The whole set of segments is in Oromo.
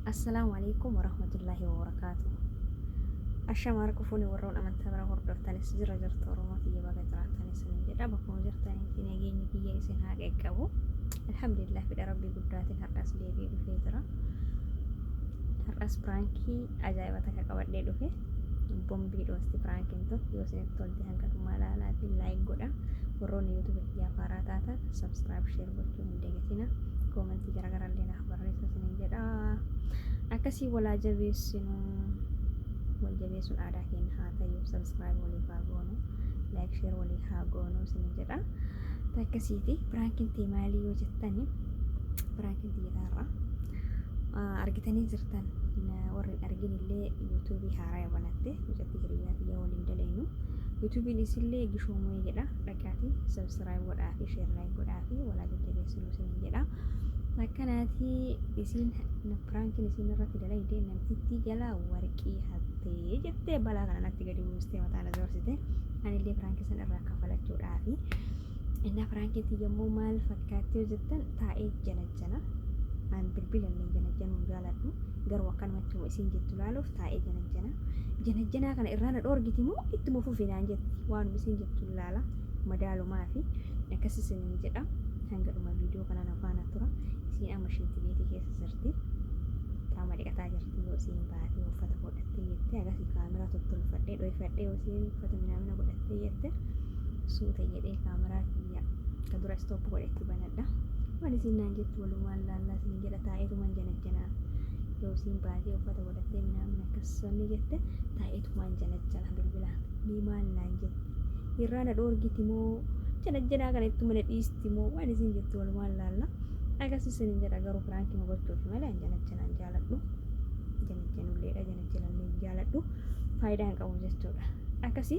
Assalaamu Aleykum Warahmatullaahi Wabarakaatuh. Ashama harka fuune warroon amantaa bira hordoftanis jira jirtu Oromoo tiyya baga jiraattanis isin jedha bakkuma jirtanitti nageenyi kiyya isin haa qaqqabu. Alhamdulillah fedha rabbii guddaatiin har'as deebi'ee dhufee jira. Har'as piraankii ajaa'iba takka qabadhee dhufe. Bombii dhoosti piraankiin tun yoo isinitti tolte hanga dhumaa ilaalaatii laayik godha. Warroonni yuutuubii kiyyaaf haaraa taatan subscribe share gochuu hin dagatina. Koomentii garaagaraa illee naaf barreessa isinin jedha. Akkasii walaa jabeessinu wal jabeessuun aadaa keenya haa ta'u. Subscribe waliif haa goonu. Like share walii haa goonu isinin jedha. Akkasiiti piraankiin tee maalii yoo jettani piraankiin tiyya taarraa argitanii jirtan warri hin argin illee yuutuubii haaraa banatte mucattii hiriyaa tiyya waliin dalaynu. Yuutuubiin isillee gishoomee jedha dhaqaatii subscribe godhaa fi share like godhaa fi walaa jajjabeessinu isinin jedha. Akkanaati isiin piraankiin isiin irratti dalayde namtittii jalaa warqii hattee jettee balaa kana natti gadi buustee mataa na zoorsite. Anillee piraankii san irraa kafalachuudhaafi. Innaa piraankiin tiyya immoo maal fakkaatti yoo jettan taa'ee janajjana. An bilbila illee janajjanuu hin jaaladhu. Garuu akkanumatti isiin jettu laaluuf taa'ee janajjana. Janajjanaa kana irraa na dhoorgiti moo ittuma fufi naan jetti. Waanuma isiin jettu laala madaalumaafi akkas isiniin jedha. Hanga dhuma viidiyoo kana na faana tura. Isiin amma shinti beetii keessa jirti. Qaama dhiqataa jirti yoo isiin baatee uffata godhattee jettee agasii kaameraa tottolfadhee dhoyfadhee yoo isiin uffata minaamina godhattee jette suuta jedhee kaameraa kiyya ka dura stop godhe itti banadha. Waan isiin naan jettu walumaan laallaa isin jedha taa'eetumaan janajjanaa yoo isiin baatee uffata godhattee minaamina akkas wanni jette taa'eetumaan janajjana bilbilaan mee maal naan jetti irraa na dhoorgiti moo janajjanaa kana ittuma na dhiisti moo waan isiin jettu walumaan laalla. Akkas isinin jedha garuu piraankii gochuuf malee an janajjanaan jaaladhu. Janajjanulleedha janajjanallee hin jaaladhu. Faayidaa hin qabu jechuudha. Akkasii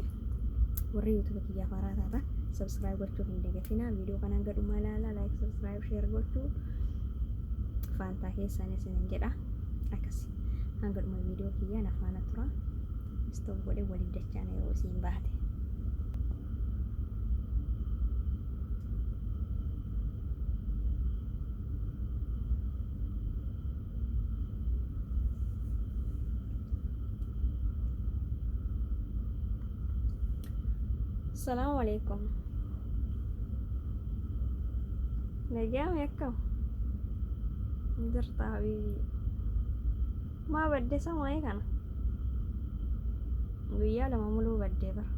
warri yuutuuba kiyyaaf haaraa taatan subscribe gochuu hin dagatinaa. Viidiyoo kana hanga dhumaa ilaalaa like subscribe share gochuu faantaa keessan isinin jedha. Akkasii hanga dhuma viidiyoo kiyyaa na faana tura. Stop godhee waliin dachaan yeroo isiin baate. Salaamu alaikum. Nagaame akkam? Jirta habiibii. Maa badde samaayii kana? Guyyaa lama muluu baddee bara.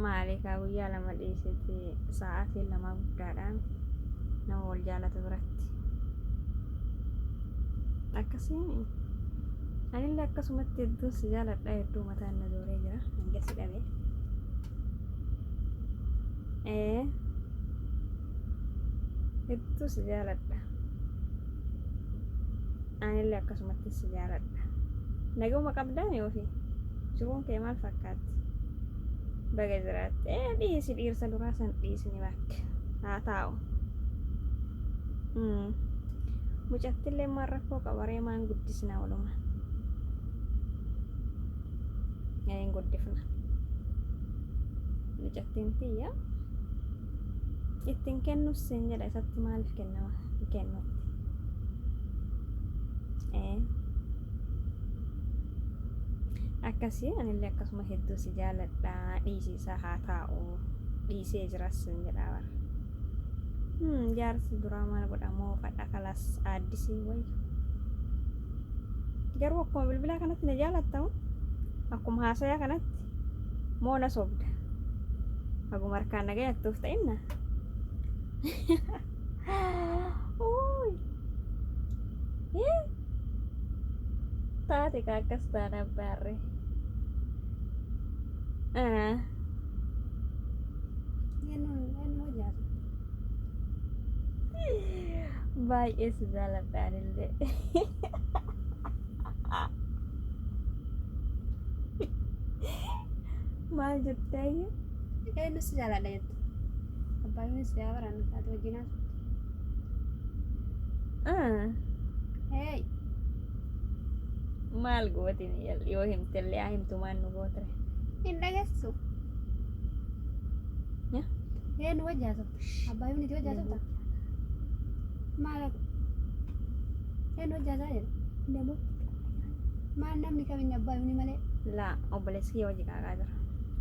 Maali kaa guyyaa lama dhiisiti sa'aatiin lamaa guddaadhaan nama wal jaalatu biratti. Akkasiin anillee akkasumatti hedduun si jaaladha hedduu mataan na zooree jira hanga si dhabe. Ee hedduu si jaaladha. Anillee akkasumatti si jaaladha. Naguma qabdaami ofii? Jiruun kee maal fakkaatti? Baga jiraatte. Ee dhiisi dhiirsa duraa san dhiisni bakka. Haa taa'u. Mucattillee maal rakkoo qaba ree maan guddisna walumaan. Ee hin guddifna. Mucattiin tiyya ittiin kennus siin jedha isatti maaliif kennama hin kennutti. Ee. Akkasii anillee akkasuma hedduu si jaaladha dhiisi isaa haa taa'u dhiisee jiras sin jedhaa bara. Jaarsi duraa maal godha moofadha kalas aaddisii wayyu. Garuu akkuma bilbilaa kanatti na jaalatta moo? Akkuma haasayaa kanatti moo na sobda? Haguma harkaan na gayattuuf ta'inna. Uuy. Eh? Taate ka akkas taana abbaarre. Ah. Eenyu hojjaatu? Baay'ee si jaaladha anillee. Maal jettee? Eenyu si jaaladha jette? Abbaa yoon si yaa baran ati wajjin haasoftu. Ah. Hey! Maal gootin yoo himtellee haa himtu maal nu gootre. Hin dhageessu. Ya? Eenyu wajji haasofta? Abbaa yoon itti wajji haasofta? Maal? Eenyu hojjaasaa jedha. Nama Maal namni kamiin abbaa himni malee. Laa obboleessi kiyya wajji qaaqaa jira.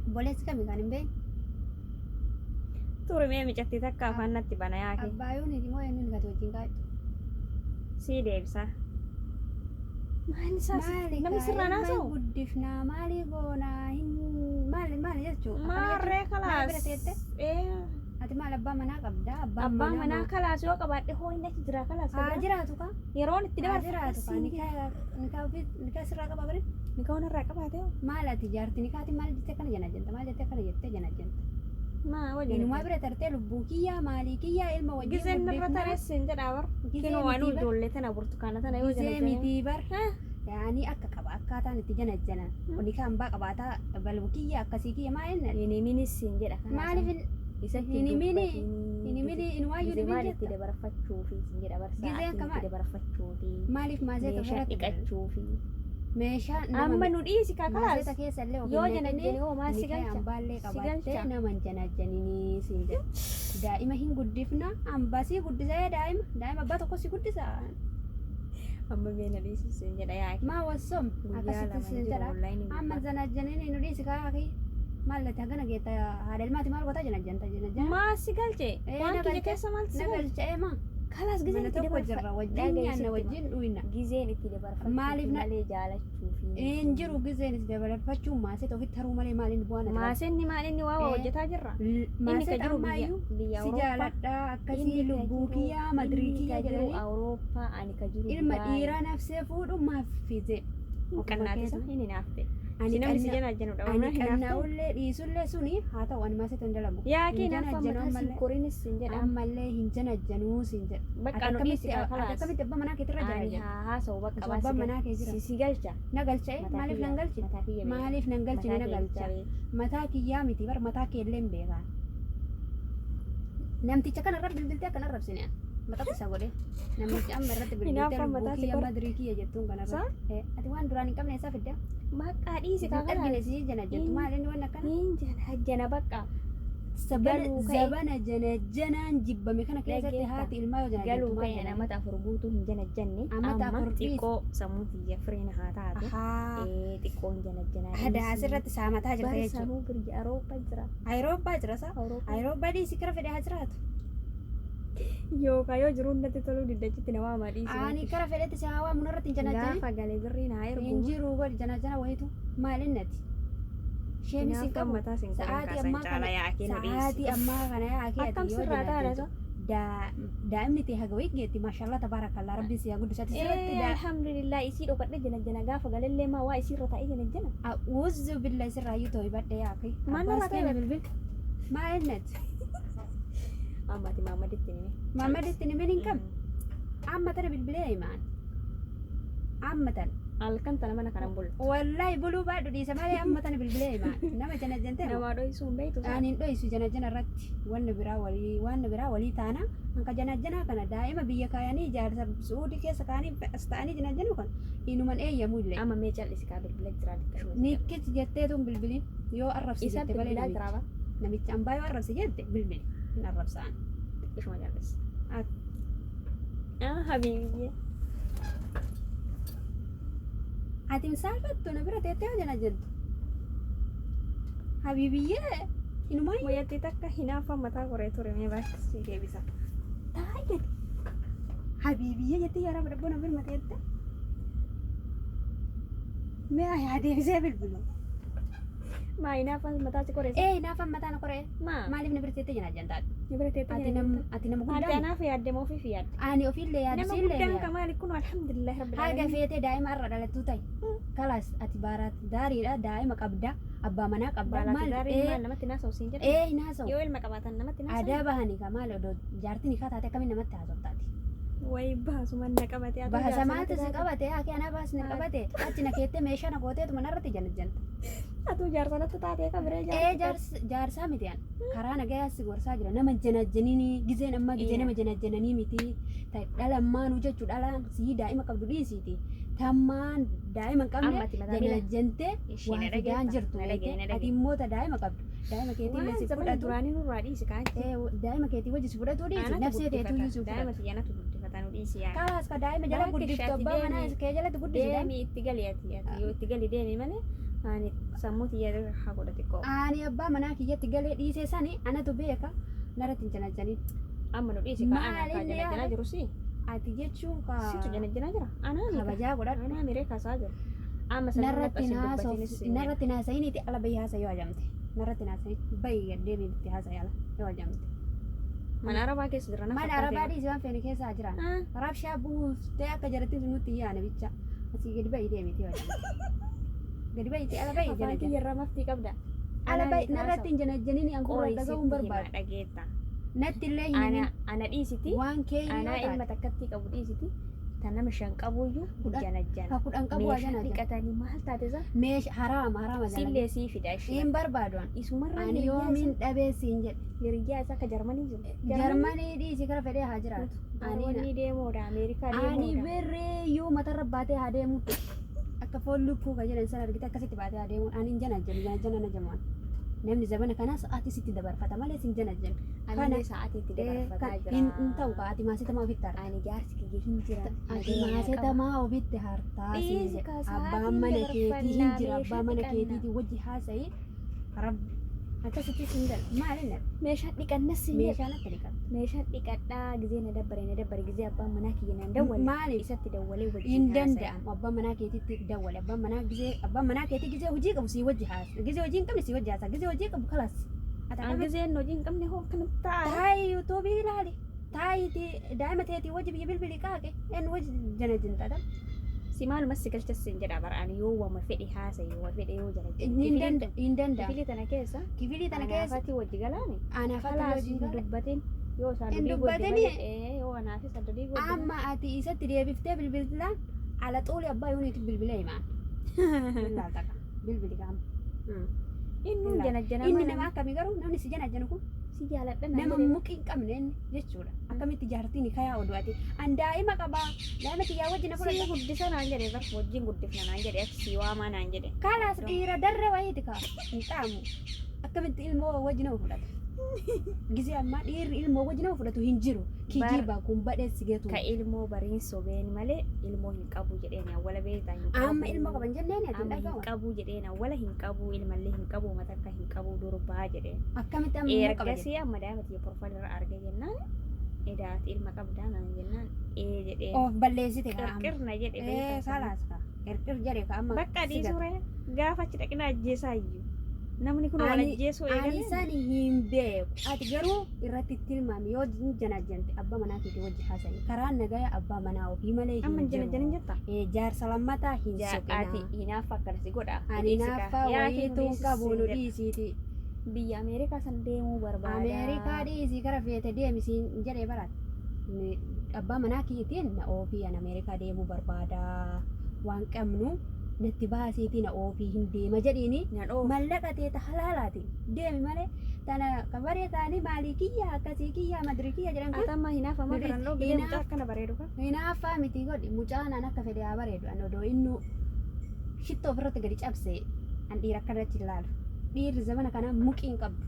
Obboleessi kami kan hin beekne. Turi mee micattii takka afaan natti bana yaake. Abbaa yooniiti moo eenyuun gati wajjin kaa'ettu? Sii deebisa. Maal isaa Maali namni kaa sirraan ilma hin haasa'u? guddifnaa maali goonaa hin maali maali jechuu akkana jechuun Maarree maal kalaas. bira teette Ee ati maal abbaa manaa qabda abbaan abbaa manaa manaa maa kalaas yoo qabaadhe hoo inni achi jira kalaas haa kabira. jiraatu kaa Yeroon itti haa dabarfadhe jiraatu kaa siin jira. nikaa nikaa ofii nikaa sirraa qaba bari Nikaa irraa qabaate hoo? maal ati jaarti nikaati maal jettee akkana jana jenta maal jettee akkana jettee jana jenta Maa wajjin inumaa bira tartee lubbuu kiyyaa maalii kiyyaa ilma wajjin Gizeen narra guddifnaa tarees hin jedhaa bar. gizee Kinoo anuu mitii bar ijoollee tana burtukaana tana yoo gizee jana jana. mitii bar yaani akka qaba akkaataan itti jana jana nikaa hambaa qabaataa balbu kiyya akkasii kiyya maal inni Hin himin siin jedha kalaas maaliif amma. hin Isatti hin hin himini hin dubbatinii. himini inumaayyuu Gizee hin himin maal itti jetta dabarfachuufi siin jedha bar gizeen sa'aatiin itti kama dabarfachuufi maaliif maaseeta meeshaa ofirratti godhan dhiqachuufi. meeshaa nama Amma nu dhiisi kaa kalaas maaseeta keessa illee of yoo hin jana naqinii jene hoo maal si nikaa galcha? hambaallee Si qabaattee galcha. nama hin janajjaninii siin jedha daa'ima hin guddifna hambasii guddisa ee daa'ima daa'ima abbaa tokko si guddisa Amma mee na dhiisi siin jedha yaaki. maa wassom Guyyaa akkasitti lama hin siin jiru jedha onlaayiniin amma gubbaa. janajjaninii nu dhiisi kaa akii maal ati hagana geetta haadha ilmaati maal goota janajjanta janajjana Maal si galche? ee Waan na kiyya galche keessa maaltu si na galche? galche ee maa Kalaas gizeen mana itti tokko dabarfa jirra wajjin dhaga'i nyaanna sitti hima. wajjin dhuyna Gizeen itti dabarfachuufi maaliif na malee jaalachuufi hin miti. jiru gizeen itti dabarfachuun maaseet ofitti haruu malee maaliin bu'aan ati qabdu Maaseenni maal inni waa waa ee hojjetaa jirra. Inni ka maaseet jiru biyya ammaayyuu biyya si Awurooppaa. jaaladhaa akkasii Inni ka lubbuu jiru kiyyaa madirii inni kiyyaa ka jiru jedhanii Awurooppaa ani ka jiru ilma Dubaay. dhiiraa nafsee fuudhu maaf fize Hin ofuma qannaatisa keetu inni hinaafte. ani Si namni si qanna jana janu ani dhabamnaan hinaafte. qannaa'ullee dhiisullee suni haa ta'u ani maaseet hin dalagu Yaa hin kee hinaaffaa janajjanu mataa siin ammallee korinis siin jedha. ammallee hin janajjanuu siin jedha ati Bakka nu dhiisi akkamitti kaa ati kalaas. akkamitti abbaa manaa keetirra Ani janajjanta haa haasa'u bakka osoo maal si abbaan gal manaa kee jira si si galcha. na galcha'e Mataa maaliif kiyya nan galchine mataa kiyya beeka. maaliif nan galchine Mataa na kee galcha bichaa beeka. mataa kiyyaa miti bar mataa kee illee hin beekaa namticha kana irra bilbiltee akkana arrabsine an mataa isa godhe namichi amma irratti bilbiltee Hinaaffaan lubbuu mataa si kiyya kor. madirii kiyya jettuun kana Saa? irratti ati waan duraan hin qabne eessaa fidda Bakka dhiisi kaa hin argine kalaas. si jana jettu Hin maal inni waan akkana hin jana jana bakka. zabana Galuu ka'e zabana jana janaan jibbame kana keessatti dhaggeetta. haati ilmaa yoo jana jettu Galuu maal ka'e jedhani namata afur guutuu hin janajjanne amata amma afur dhiisi xiqqoo sammuu kiyya firiin haa taatu. ahaa Ee xiqqoo hin janajjanaa hada dhiisi. asirratti saamataa jirta Bari jechuudha sanuu biyya Awurooppaa jira. Ayirooppaa jira sa Awurooppaa. Ayirooppaa dhiisi kara fedhe haa jiraatu Yookaan yoo jiruun natti toluu diddachitti na waama dhiisi ani bakki. kara fedhetti si haa waamu narratti hin janajjani Gaafa gale birrii naa hin erguma. jiru godhi janajjana wayitu maal innati sheemis hin Hinaaffaan qabu mataa siin korin sa'aatii kaasan ammaa caala kana yaakee nu dhiisi. sa'aatii ammaa kana yaakee ati Akkam yoo sirraa taara janajjantu isa? daa'imni tee haga wayii geetti maashaallah tabaarakallaa rabbiin si haa guddisu ati sirratti Ee alhamdulillah isii dhokadhe jana jana gaafa galellee maa waa isiirra taa'ee jana jana. A'uuzu billa sirraa iyyuu too'ibadhe yaakee Maal abbaas narraa keenya too'ibadhe? bilbil maal innati Amma ati Mahammaditti ni callis. Mahammaditti ni min hin qabne amma tana bilbilee himaan amma tana Halkan tana mana kanan bultu. Wallahi buluu baadhu dhiisa malee amma tana bilbilee himaan nama janajjantee moo Namaa dho'isuu hin beektu saa. ani hin dho'isu janajjana irratti wanni biraa walii waan biraa walii taana hanka janajjanaa kana daa'ima biyya kaayanii jaarsa suudii keessa kaanii as ta'anii janajjanuu kana inuman eeyyamu illee Amma mee callisi kaa bilbila jiraa xiqqashuma si callis. nikkich jetteetuun bilbilin yoo arrabsi Isa jette malee bilbilaa namichi jiraa ba namichi ambaa yoo arrabsi jette bilbili hin arrabsaan xiqqishuma callis. Ah habiibiyye. Ati hin saalfattu na bira teettee yoo janajjantu habiibiyyee inumaayyuu Muyyattii takka hinaaffaan mataa koree ture mee baakki deebisa. taa'e jette habiibiyyee jettee yaa rabbi dhabboo na bira teette mee yaa deebisee bilbilu Maa hinaaffaan mataa si koree? ee hinaaffaan mataa na koree Maa maaliif na bira teettee janajjantaati ni bira teettee ati nam janajjanta? ati nama Ati guddaa miti anaaf yaadde moo ofiif yaadde? ani ofiillee yaadu Nama siillee guddaan yaadu ka maali kun alhamdulillah rabbil haga aalamiin. feetee daa'ima irra dhalattuu ta'i kalaas ati baaraat daariidha daa'ima qabda abbaa manaa qabda Baalaati maal daariin ee maal namatti naasa'u siin jedhani? ee hin haasa'u Yoo ilma qabaatan namatti naasa'u? aadaa bahanii ka maal odoo jaartiin hiikaa taate akkamiin namatti haasoftaati Wayi baasuma na qabate haa ta'u Bahasa jaarsa maaltu natti si taate. qabate haa kee anaa baasni qabate achi na keettee meeshaa na gooteetuma narratti janajjanta Atuu jaarsa natti taatee ka biree ee jaarsi taate. jaarsaa miti an karaa nagayaa si gorsaa jira nama janajjanini gizeen ammaa gizee Ee. nama janajjananii miti dhalammaanuu jechuu dhalaan sii daa'ima qabdu dhiisiiti tammaan daa'ima hin qabne Amma ati mataa miila janajjantee ishii waa na fidaan dhageetta jirtu na dhagee beekte na ati dhagee. immoo ta daa'ima qabdu Daa'ima keetii illee Waan si zamana fudhatu. duraanii nurraa dhiisi kaanchi. Daa'ima keetii wajji si fudhatu dhiisi. Anatu Nafsee teetuu iyyuu si guddifata. Daa'ima fudhatu. tiyya anatu guddifata nu dhiisi yaa. Kalaas ka daa'ima jala Bakki guddiftu shaati abbaa manaa deemi. kee jalatti guddisi daa'ima. Deemi itti gali ati ati yoo itti gali deemi malee ani sammuu tiyya irra haa godha xiqqoo. Ani abbaa manaa kiyyatti galee dhiisee sani anatu beeka narratti hin janajjanin. Amma nu dhiisi ka ana Maal ka inni janajjanaa yaada? jiru si. Ati jechuun ka Situ janajjanaa jira. Anaa miti. kabajaa godhadhu. Anaa miree kaasaa jiru. Amma sana Narratti irratti naasoof dubbatinis hin jedhu. narratti naasa'iniiti ala bahii haasa yoo ajamte. Narratti naasa'in bahii gad deemii itti haasa'e ala yoo ajamte. Mana arabaa keessa jira na Mana fakkaatee arabaa bara. dhiisi waan feene keessa haa jiraan. Ah, Rabshaa buuftee akka jarattiin sun nutti hin yaane bicha. Asii gadi bahii deemiti yoo ajamte. Gadi bahiiti ala bahii Afaan jana kiyya irraa maftii qabda. Ala Anaa bahi miti narratti haasa'u. hin janajjanini an gurra Qoy dhaga'uu hin sitti hima barbaadu. dhageetta. Natti illee hin Ana himin. ana dhiisiti. Waan kee Anaa yoo ilma taate takkattii qabu dhiisiti. Ta nama shan qabuyyuu 10 janajjana. Ka 10 qabu haa Meeshaa janajjanu. dhiqatanii maal taate isa? Meesha haraama haraama dalage. Sillee sii fida ishee. Hin barbaadu an. Isumarraa Ani hiriyyaa yoomiin isaa dhabee siin jedhe. hiriyyaa isaa ka Jarmanii jiru. Jarmanii Jarmanii dhiisi kara fedhee haa jiraatu. Ani na Barwanni deemoodha Ameerikaa ani deemoodha. birriiyyuu matarra baatee haa deemu. Akka foon lukkuu ka jedhan san argite akkasitti baatee haa deemu. Ani hin janajjanu janajjana na jamu'an. Namni zabana kanaa sa'aatii sitti dabarfata malee sin janajjanu. Kana Anillee sa'aatii itti dabarfataa kan jira. hin hin ta'u ka ati maasetamaa ofitti harta. Ani jaarsi kiyya hin jira. Ati Nagaya naa qaba. maasetamaa ofitti hartaa siin Dhiisi jedhe. ka Abbaan sa'aatiin mana keetii hin dabarfannaa jira. meeshaa Abbaa mana dhiqanna. keetiitii wajji haasa'i. Rabbi akkasitti sin jedha. Maal inni? Meeshaa dhiqannas siin jedha. Meeshaa natti dhiqatta. Meeshaa dhiqadhaa gizee na dabbare na dabbare gizee abbaan manaa kiyya naan dawwalle Maaliif? isatti dawwalee wajjin Hin haasa'e. danda'amu. Abbaan manaa keetiitti dawwale. Abbaan manaa gizee abbaan manaa keetii gizee hojii qabu sii wajji haasa. Gizee hojii hin qabne sii wajji haasa. Gizee hojii qabu kalaas. Ati An akkamitti gizeen hojii hin qabne hoo akkanatti taa'aa? taayi yuutuubii ilaali. Taayiiti daa'ima teetii wajji biyya bilbili qaaqe. Een wajji jana jinxadha. Si maaluma si galchas siin jedha bara ani yoo wama fedhe haasa'e wama fedhe yoo jala jedhe. Hin Kifilii danda hin danda'amu. kifilii tana keessa Kifilii tana keessa anaafati wajji galaani. anaafatti Kalaas wajjin hin gala. dubbatin yoo isaan Hin dubbii godhe dubbatini malee yoo anaafis adda godhe malee. amma ati isatti deebiftee bilbillaan ala xuuli abbaa yooniitti bilbilee himaan. Hin laalta kaa. Bilbili kaa amma. Inni Hin laalta. janajjanaa Inni mana nama akkamii garuu namni si janajjanu kun si jaaladha naan nama jedhe. muqii hin qabne inni jechuudha. Akkamitti jaartiin kayaa oduu ati an daa'ima qabaa daa'ima kiyyaa wajji na Si fudhadha. guddisa naan jedhe bar wajjin guddifna naan jedhe ati si waamaa naan jedhe. Kalaas dhiira darre wayiiti kaa hin xaamu. Akkamitti ilmoo wajji nama fudhata. Gizee ammaa dhiirri ilmoo wajji nama fudhatu hin jiru. Bar Kijiba kun badheessi geetu. ka ilmoo bariin sobeen malee ilmoo hin qabu jedheen awwala beektaa hin Amma ilmoo qabu. qaban jenneen ati hin Amma hin dhaga'u. qabu jedheen awwala hin qabu ilmallee hin qabu matakka hin qabu durbaa jedheen. Akkamitti amma ilmoo qaba jedhe. Ergasii amma daa'ima tiyya profaayil irra arge jennaan edaati ilma qabdaa naan jennaan ee jedheen Of balleessite kaa amma. qirqirna jedhe beektaa sammuu. Kalaas kaa. Qirqir jedhe kaa amma Bakka si gata. dhiisuree gaafa achi dhaqna ajjeesaa iyyuu. Namni kun wal Ani ajjeesuu ani eegalee sani hin beeku. Ati garuu irratti tilmaami yoo janajjante abbaa manaa keetii wajji haasa'i. Karaan nagaya abbaa manaa ofii malee amma hin hin janajjanin jiru. jettaa? Jaarsa lammataa hin Ati soqinaa. hinaafa akkana si godha. Nu Ani dhiisi kaa. hinaaffaa Yaa kee nu wayiituu hin dhiisi qabu siin nu jedha. dhiisiiti. Biyya Ameerikaa san deemuu barbaada. Ameerikaa dhiisii kara feete deemi siin jedhee baraate. Abbaa manaa kiyyaatiin na oofii an Ameerikaa deemuu barbaada. Waan qabnu natti baasiitii na oofii hin deema jedhiini. Nan oofu. Mallaqa teeta halaalaati deemi malee tana kabaree taanii maalii kiyya akkasii kiyya madirii kiyya jedhan kun Ati amma hinaafa nu maa kanan dhiisi. dhoo gidee mucaa Hinaaf akkana bareedu kan. hinaaffaa miti godhi mucaan an akka fedhe haa bareedu an odoo innu shittoo ofirratti gadi cabse an dhiira akkanatti hin laalu. Dhiirri zamana kanaa muqii hin qabdu.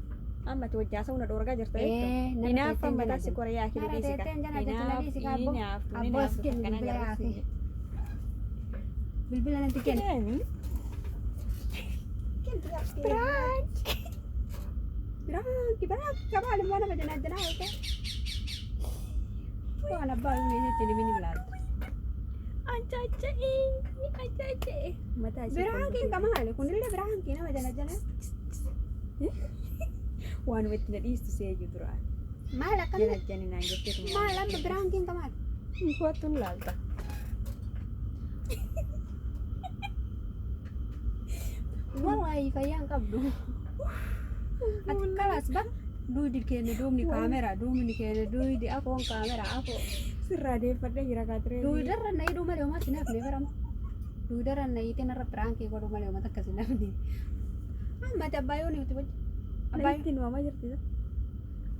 Amma ati wajjaa sa'u na dhoorgaa jirta jechuudha. Narra Hinaaffaan teetteen mataa si janajjan. kore yaa kee Narra dhiisi kaa. teetteen janajjantu na Hinaaf dhiisi kaa abboo. hinaaftu Abboo as hinaaftu kenni takkanaa bilbila garuu yaa si kee. jedhe. Bilbila natti kenni. Deemi. Biraanki. Biraanki biraanki kabaan immoo nama janajjanaa eega. Waan abbaa meeshaatti ni mini ilaaltu. Ajaaja'ee ajaaja'ee mataa isii Biraankiin ka maali? Kunillee biraankii nama janajjanaa. Waanuma itti na dhiistu seeyyu duraan. Maal akkamii? Janajjani naan jetteetu Maal amma biraankiin ka maali? Kottuun laalta. Wallaahi fayyaa hin qabdu. Ati kalaas ba duudi keenya duubni kaameraa duubni keenya duudi afoon kaameraa afoo. Sirraa deeffadhee jira kaatiree. Duudarra na hidhuu malee homaa sin hafne barama. Duudarra na hiitee narra piraankii godhuu malee homaa takka sin hafne. Amma ati abbaa yoon nuti wajji. Abbaa Ittiin waamaa jirti.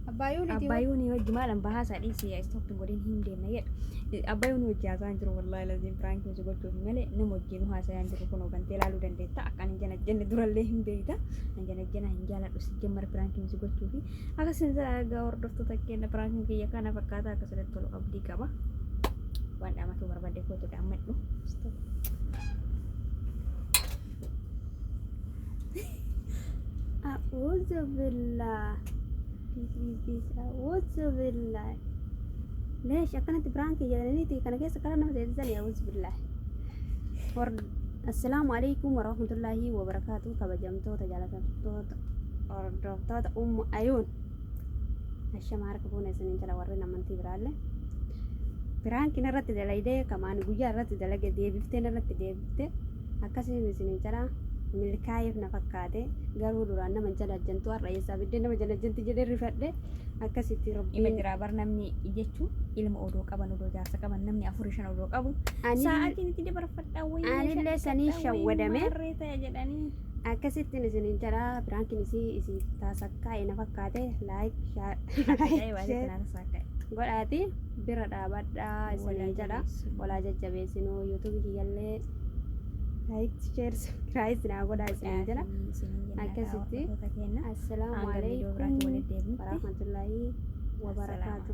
Abbaayuun iti Abbaayuun wajji maalan bahaa isaa dhiisii stop hin godhin hin deemna jedha. Abbaayuun wajji haasa'aa hin jiru, wallaahi laziin prank si gochuuf malee nama wajjin haasa'aa hin jiru. Kunoo bantee ilaaluu dandeetta. Akka ani janajjanne durallee hin beekta. Ani janajjana hin jaaladhu si jammar prank si gochuufi. Akkasiin egaa hordoftoota keenya, prankiin kiyya kana fakkaata. Akkasirratti tolu abdii qaba. Waan dhaamatu barbaadde kootu dhaammadhu. Stop. A'uuzu billah. Peace, peace, peace. A'uuzu billah. Leesh akkanatti prank jedhaniiti kana keessa karaa nama seensisanii, a'uuzu billah. Assalaamu alaikum warahmatullaahi wabarakaatu. Kabajamtoota, jaalatamtoota, hordoftoota Ummu Ayuun. Ashama harka fuuna isiniin jala, warreen amantii biraallee. Prankiin irratti dalaydee kamaan guyyaa irratti dalage deebifteen irratti deebiftee akkasiin isiniin jala milkaa'eef na fakkaate. Garuu duraan nama jalajjantu har'a eessaa biddee nama jalajjanti jedhee rifadhe akkasitti Ima rabbiin jiraa bar. Namni jechuun ilma odoo qaban, odoo jaarsa qaban, namni afurii shan odoo qabu sa'aatiin itti dabarfadhaa wayii Anillee sanii shawwadame. Maarree ta'e jedhanii. Akkasittiin isiniin jedha, prankiin isii taasakkaa'e na fakkaate. Like, share godhaati bira dhaabadhaa isiniin jedha. Walaa jajjabeessinuu. YouTubeii kiyyallee like, share, subscribe naa godhaa isiniin jedha. Akkasitti. Assalaamu Hanga viidiyoo biraatiin alaikum walitti deebinutti. warahmatullaahi wabarakaatu.